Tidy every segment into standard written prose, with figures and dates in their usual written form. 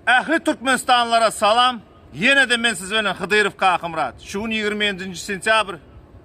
Ähli Türkmenistanlylara salam. Ýene-de men siz bilen Hydyrow Kakymyrat. Şu gün 27-nji sentýabr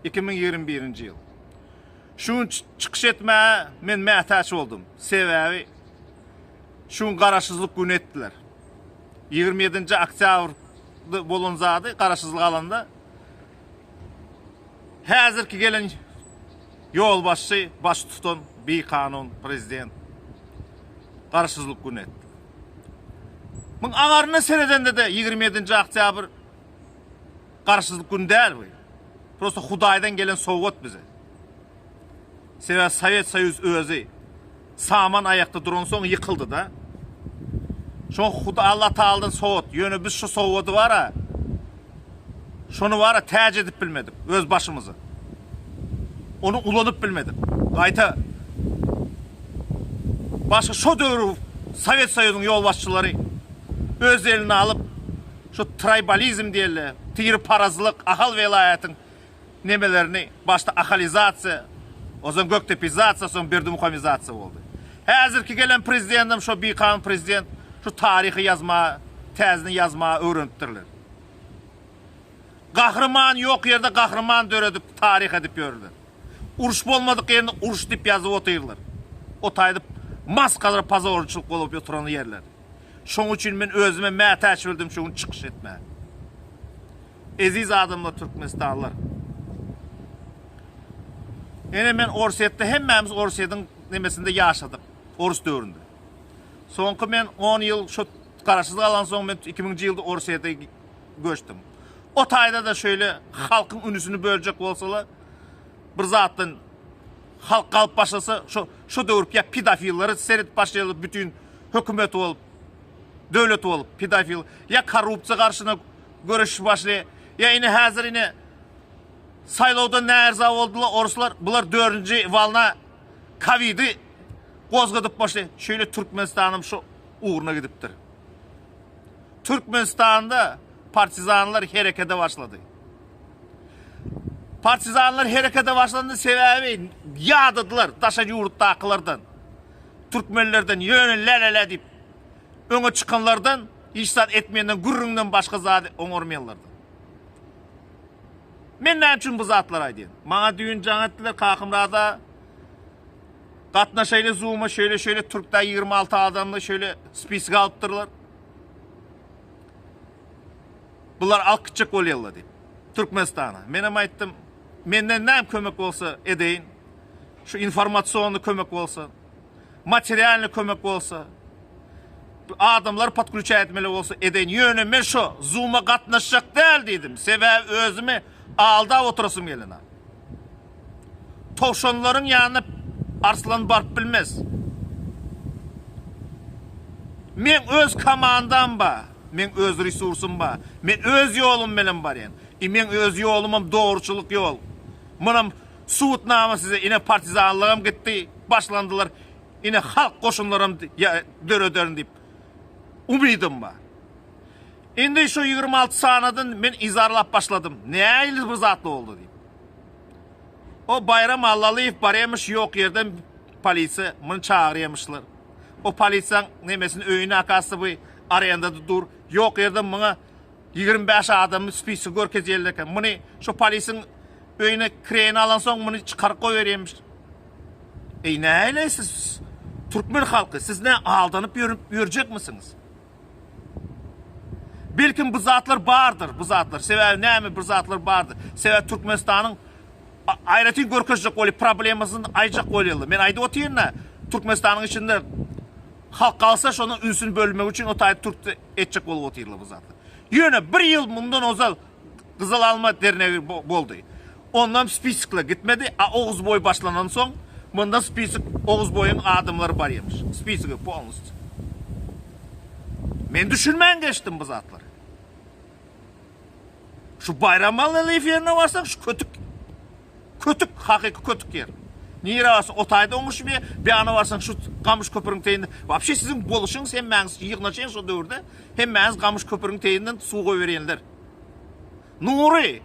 2021-nji ýyl. Şu gün çykyş etmäge men mätäç boldum. Sebäbi şu gün Garaşsyzlyk güni etdiler. 27-nji oktýabrda bolan zady Garaşsyzlyk alanda häzirki gelen ýolbaşçy baştutan bikanun prezident Garaşsyzlyk güni etdi. Muň aňaryna seredende-de 27-nji oktýabr Garaşsyzlyk güni däl bu. Prosta Hudaýdan gelen sowgat bize. Sebäbi Sowet Soýuz özi saman aýakda duransoň ýykyldy-da. Şo Huda Allah Taaladan sowgat. Ýöne biz şu sowgady bara şony bara täç edip bilmedik öz başymyza. Ony ulanyp bilmedik. Gaýta başga şo döwür Sowet Soýuzyň ýolbaşçylary öz eline alyp şu traýbalizm diýeli, tireparazlyk Ahal welaýatyň nemelerini başda ahalizasiýa, ozan gökdepizasiýa, soň berdimuhamizasiýa boldy. Häzirki gelen prezidendem şo bikanun prezident şu taryhy ýazma, täzini ýazmaga öwrenipdirler. Gahryman ýok ýerde gahryman döredip taryh edip ýörler. Uruş bolmadyk ýerinde uruş diýip ýazyp otyrlar. O taýda masgara pozorçylyk bolup oturan ýerler. Şoň üçin men özüme mätäç bildim şu gün çykyş etmäge. Eziz adamlar Türkmenistanlylar. Ene men Orsýetde hemmämiz Orsýetiň nemesinde ýaşadyk. Orus döwründe. Soňky men 10 ýyl şu garaşsyzlyk alan soň men 2000-nji ýylda Orsýete göçdüm. O taýda da şeýle halkyň ünüsini böljek bolsalar bir zatdan halk galyp başlasa şo şo döwür ýa pedofillere seredip başlaýarlar bütün hökümet bolup döwlet bolup pedofil ýa korrupsiýa garşyna göreşip başlaýar. Ýa ine häzir ine saýlawdan näerza boldular oruslar. Bular dördünji walna kowidi gozgadyp başlaýar. Şeýle Türkmenistanam şu ugruna gidipdir. Türkmenistanda partizanlar herekete başlady. Partizanlar herekete başlandy sebäbi ýadadylar daşary ýurtdakylardan. Türkmenlerden ýöne lä-lä-lä diýip öňe çykanlardan hiç zat etmeýänden gürrüňden başga zady oňarmaýanlardan. Men näme üçin bu zatlary aýdýan? Maňa düýn jaň etdiler Kakymyrada gatnaşaýly Zoom-a şeýle şeýle Türkde 26 adamly şeýle spisek alypdyrlar. Bular alyp gitjek bolýarlar diýip. Türkmenistana. Menem aýtdym, menden näme kömek bolsa edeýin. Şu informasionny kömek bolsa, materialny kömek bolsa, adamlary podklýuçat etmeli bolsa edeýin. Ýöne men şo Zoom-a gatnaşjak däl diýdim. Sebäbi özümi aldap oturasym gelenok. Towşanlaryň ýanyna arslan baryp bilmez. Meň öz komandam bar. Meň öz resursym bar. Men öz ýolum bilen barýan. I meň öz ýolumam dogruçylyk ýol. Munam subutnama size ine partizanlygam gitdi, başlandylar. Ine halk goşunlaram dörederin diýip umydym bar. Indi şu 26 sanadan men yzarlap başladym. Nähili bir zatly boldy diýip. O Baýram Allalyýew barýamyş ýok ýerden polisiýa muny çagyrýamyşlar. O polisiýaň nemesini öýüne akasy bu arendada dur. Ýok ýerden muňa 25 adamly spisok görkezýärler eken. Muny şu polisiň öýüne kireýine alansoň muny çykaryp goýberýärmiş. Eý nähili siz türkmen halky siz nä aldanyp ýörüp ýörjekmisiňiz? Belkim bu zatlar bardyr, bu zatlar. Sebäbi näme bir zatlar bardyr. Sebäbi Türkmenistanyň aýratyn görkezjek bolýar, problemasyny aýjak bolýarlar. Men aýdyp otyryn-da, Türkmenistanyň içinde halk galsa şonuň ünsüni bölmek üçin o taýda türkde etjek bolup otyrlar bu zatlar. Ýöne bir ýyl mundan ozal Gyzyl alma dernegi boldy. Ondan spisikler gitmedi, a Oguzboý başlanan soň munda spisik Oguzboýuň adamlary barýamyş. Spisigi polnusty. Men düşünmän geçdim bu zatlary. Şu Baýramalylyýew ýerine barsaň şu kötük kötük hakyky kötük ýer. Nirä barsaň o taýda oňuşmaýar, bir ýana barsaň şu gamyş köprüň teýinde. Wapşe siziň boluşyňyz hemmäňiz ýygnaşyň şo döwürde hemmäňiz gamyş köprüň teýinden suw goýberýänler. Nury,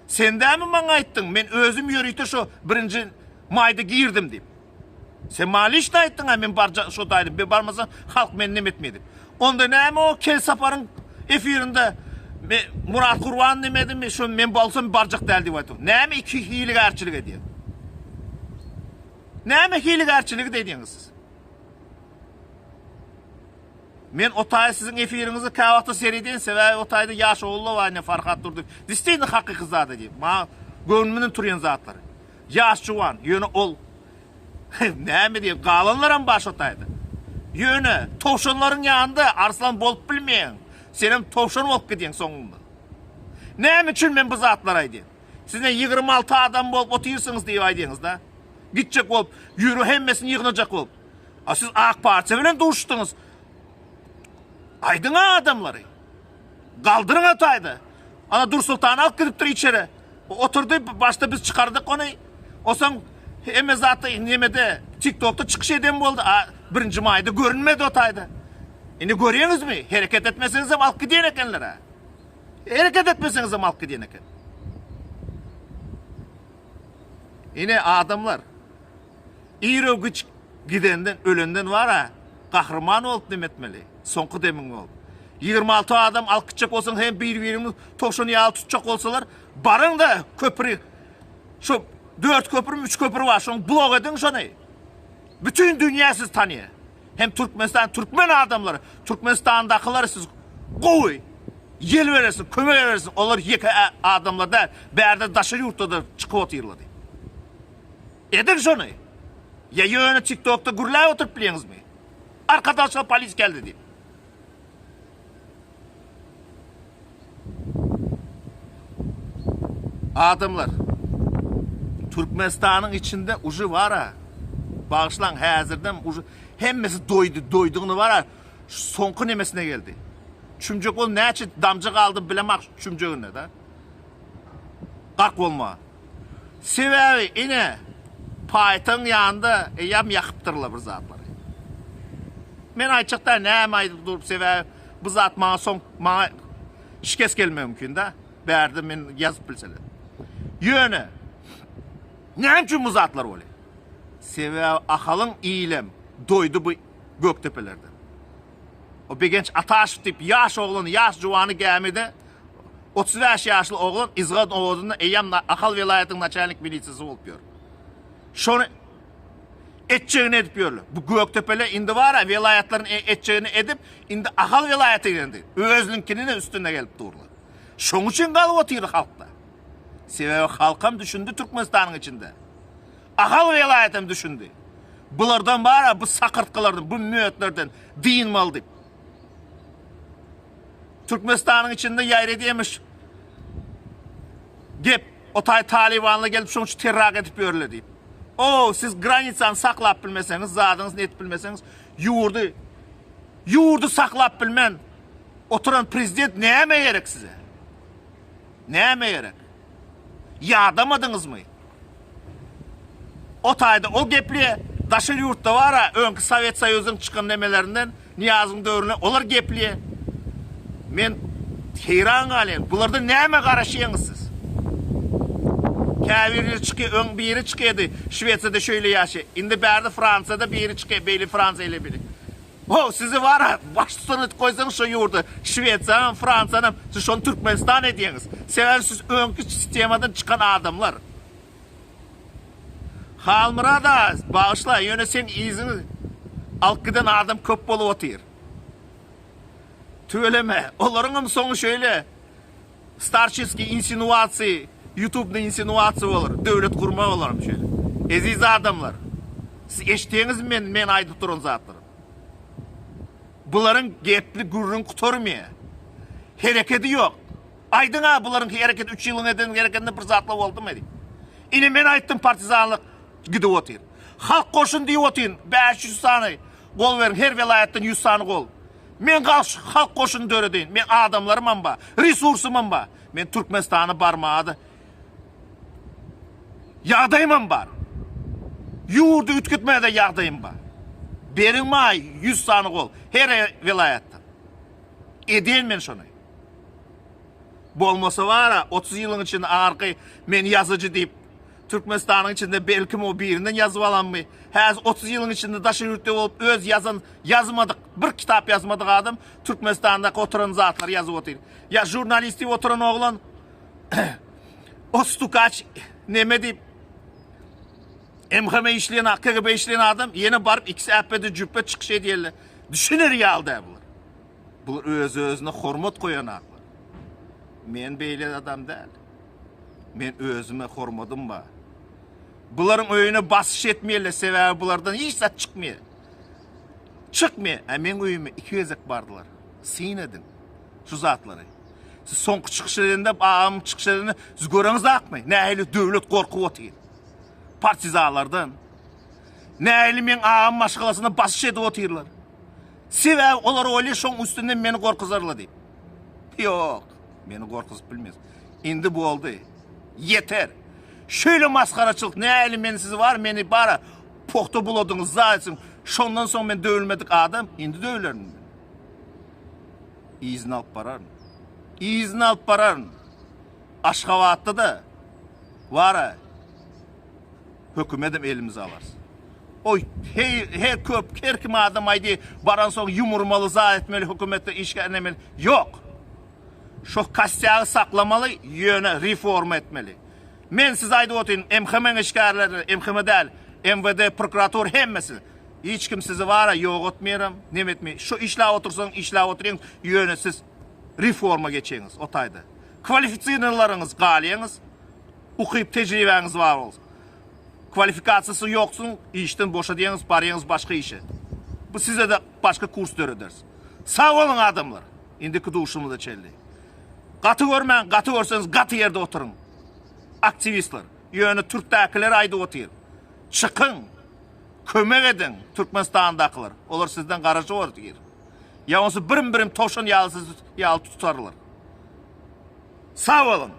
sen dämi maňa aýtdyň, men özüm ýörite şo birinji maýda girdim diýip. Sen maňa liçno aýtdyň-a men barjak şo taýda men barmasam halk meni neme etmeýär diýip. Onda näme o Kel Saparyň efirinde me Murat Gurban nemedimi şo men bolsam barjak däl diýip aýtdyň. Näme iki hilegärçilik edýäň? Näme hilegärçiligi edýäňiz siz? Men o taýy siziň efiriňizi käwagtda seredýän sebäbi o taýda ýaş ogul-da bar ine Farhat Durdy. Distinno hakyky zat edýär. Maňa göwnümden turýan zatlary. Ýaş juwan, ýöne ol näme diýip galanlaram bar şo taýda. Ýöne towşanlaryň ýanynda arslan bolup bilmeýäň. Senem towşan bolup gidýäň soňunda. Näme üçin men bu zatlary aýdýan? Siz ne 26 adam bolup otyrsyňyz diýip aýdýaňyz-da. Gitjek bolup, ýürü hemmesini ýygnajak bolup. A siz AK partiýa bilen duşuşdyňyz. Aýdyň-a adamlary. Galdyryň o taýda. Ana Dursultany alyp gidipdir içeri. Oturdy, başda biz çykardyk ony. Osaň hemme zatda nemede TikTokda çykyş eden boldy. A birinji maýda görünmedi o taýda. Indi görýäňizmi? Hereket etmeseňizem alyp gidýän ekenler-ä. Hereket etmeseňizem alyp gidýän eken. Ine adamlar. Iro-giç gidenden, ölenden bar-a, gahryman bolup neme etmeli, soňky demiň bolup. 26 adam alyp gitjek bolsaň hem bir-birimiz towşan ýaly tutjak bolsalar, baryň-da köpri, şu dört köprümi, üç köpri bar, şoň blok ediň şony. Bütin dünýä sizi tanýar. Hem Türkmenistan, türkmen adamlary, Türkmenistandakylar siz gowy ýel berersiň, kömek edersiň. Olar ýeke adamlar däl, bärde daşary ýurtda-da çykyp otyrlar. Ediň şony. Ýa ýöne TikTokda gürläp oturyp bilýäňizmi? Arkadaşlar polis geldi diýip. Adamlar Türkmenistanyň içinde ujy bara. Bagyşlaň häzirden ujy hemmesi doýdy, doýdugyny bara soňky nemesine geldi. Çümjek ol näçe damja galdy bilemok çümjeginde da. Gark bolma. Sebäbi ine paýtagtyň ýanynda eýýäm ýakypdyrlar bir zatlary. Men aýtjak däl näme aýdyp durup sebäbi bu zat maňa soň maňa şikes gelmegi mümkin da. Bärde men ýazyp bilseler. Ýöne näme üçin bu zatlar bolýar? Sebäbi Ahalyň ilem doýdy bu Gökdepelerden. O Begenç Ataşow diýip ýaş oglany, ýaş juwany gämide 35 ýaşly oglan Yzgan owazynda eýýäm Ahal welaýatynyň naçalnik milisiýasy bolup ýör. Şony etjegini edip ýörler. Bu Gökdepele indi bar-a welaýatlaryň e, etjegini edip, indi Ahal welaýaty geldi. Özüniňkini üstüne gelip durlar. Şoň üçin galyp otyr halkda. Sebäbi halkam düşündi Türkmenistanyň içinde. Ahal welaýatam düşündi. Bulardan bar-a bu sakyrtgylardan, bu mötlerden dynmaly diýip. Türkmenistanyň içinde ýaýradýamyş gep, o taý talybanlar gelip şoň üçin terrak edip ýörler diýip. O, siz granisany saklap bilmeseňiz, zadyňyzy edip bilmeseňiz, ýurdy ýurdy saklap bilmän oturan prezident näme gerek size? Näme gerek? Ýadamadyňyzmy? O taýda o gepli daşary ýurtda bar-a, öňki Sowet Soýuzyň çykan nemelerinden, Nyýazowyň döwründe olar gepli. Men heýran galýan. Bulardan näme garaşýaňyz siz? Käbirleri çyky, öň biri çykydy, Şwesiýada şeýle ýaşaýar. Indi bärde Fransiýada biri çyky, beýle Fransiýa ile biri. Ho, sizi bar-a, baştutan edip goýsaň şo ýurda, Şwesiýanam, Fransiýanam, siz şony Türkmenistan edýäňiz. Sebäbi siz öňki sistemadan çykan adamlar. Halmyrat aga, bagyşla, ýöne seň yzyňy alyp giden adam köp bolup otyr. Tüweleme, olaryňam soňy şeýle starçeskiý insinuasiýa, ýutubnyý insinuasiýa bolar, döwlet gurma bolaram şeýle. Eziz adamlar, siz eşitýäňizmi men men aýdyp duran zatlary? Bularyň gepli gürrüň gutarmaýar. Herekedi ýok. Aýdyň-a bularyň hereketi üç ýylyň eden hereketinde bir zatlar boldumy diýip. Ine men aýtdym partizanlyk gidip otyr. Halk goşun diýip otyryn 500 sany gol beriň her welaýatdan 100 sany gol. Men halk goşuny döredeýin. Men adamlarymam bar, resursymam bar. Men Türkmenistana barmaga-da ýagdaýymam bar. Ýurdy üýtgetmäge-de ýagdaýym bar. Beriň maňa 100 sany gol her welaýatdan. Edeýin men şony. Bolmasa bara 30 ýylyň içinde arky men ýazyjy diýip. Türkmenistanyň içinde belkim o birinden ýazyp alanmy? Häzir 30 ýylyň içinde daşary ýurtda bolup öz ýazan ýazmadyk, bir kitap ýazmadyk adam Türkmenistandaky oturan zatlary ýazyp otyr. Ýa žurnalist diýip oturan oglan o stukaç neme diýip MHM işleýän, KGB işleýän adam ýene baryp ikisi äpbede jüpbe çykyş edýärler. Düşüner ýaly däl bular. Bular öz-özüne hormat goýan adamlar. Men beýle adam däl. Men özüme hormadym bar. Bularyň öýüne basyş etmeýärler, sebäbi bulardan hiç zat çykmaýar. Çykmaýar. Ä meň öýüme iki gezek bardylar. Syn ediň şu zatlary. Siz soňky çykyş edende, agam çykyş edende siz göreňiz akmy? Nähili döwlet gorkup otyr. Partizanlardan. Nähili meň agam maşgalasyna basyş edip otyrlar. Sebäbi olar oýlaýar şoň üstünden meni gorkuzarlar diýip. Ýok, meni gorkuzyp bilmez. Indi boldy. Ýeter. Şeýle masgaraçylyk nähili men sizi bar, meni bara pogta buladyňyz zaýasyň. Şondan soň men döwülmedik adam, indi döwülerin men. Yzyny alyp bararyn. Yzyny alyp bararyn. Aşgabatda-da bara hökümetem elimize alarys. Oý, heý, her köp, her kim adam aýdy, baransoň ýumurmaly, zat etmeli, hökümetde işgär nemeli. Ýok. Şo kostýagy saklamaly, ýöne reforma etmeli. Men size aýdyp otyryn, MHM-iň işgärleri, MHM däl, MWD, prokuratura hemmesi. Hiç kim sizi bara ýogatmaýaram, neme etmeýär. Şo işläp otursaň, işläp oturyň, ýöne siz reforma geçeňiz o taýda. Kwalifisirnalaryňyz galýaňyz, ukyp tejribäňiz bar bolsa. Kwalifikasiýasy ýoksuň, işden boşadýaňyz, barýaňyz başga işe. Bu size-de başga kurs dörederis. Sag boluň adamlar! Indiki duşumyza çenli. Gaty görmäň, gaty görseňiz gaty ýerde oturyň. Aktiwistler. Ýöne türkdäkiler aýdyp otyr. Çykyň! Kömek ediň Türkmenistandakylar. Olar sizden garaşyp otyr. Ýa bolmasa birim-birim towşan ýaly sizi ýaly tutarlar. Sag boluň!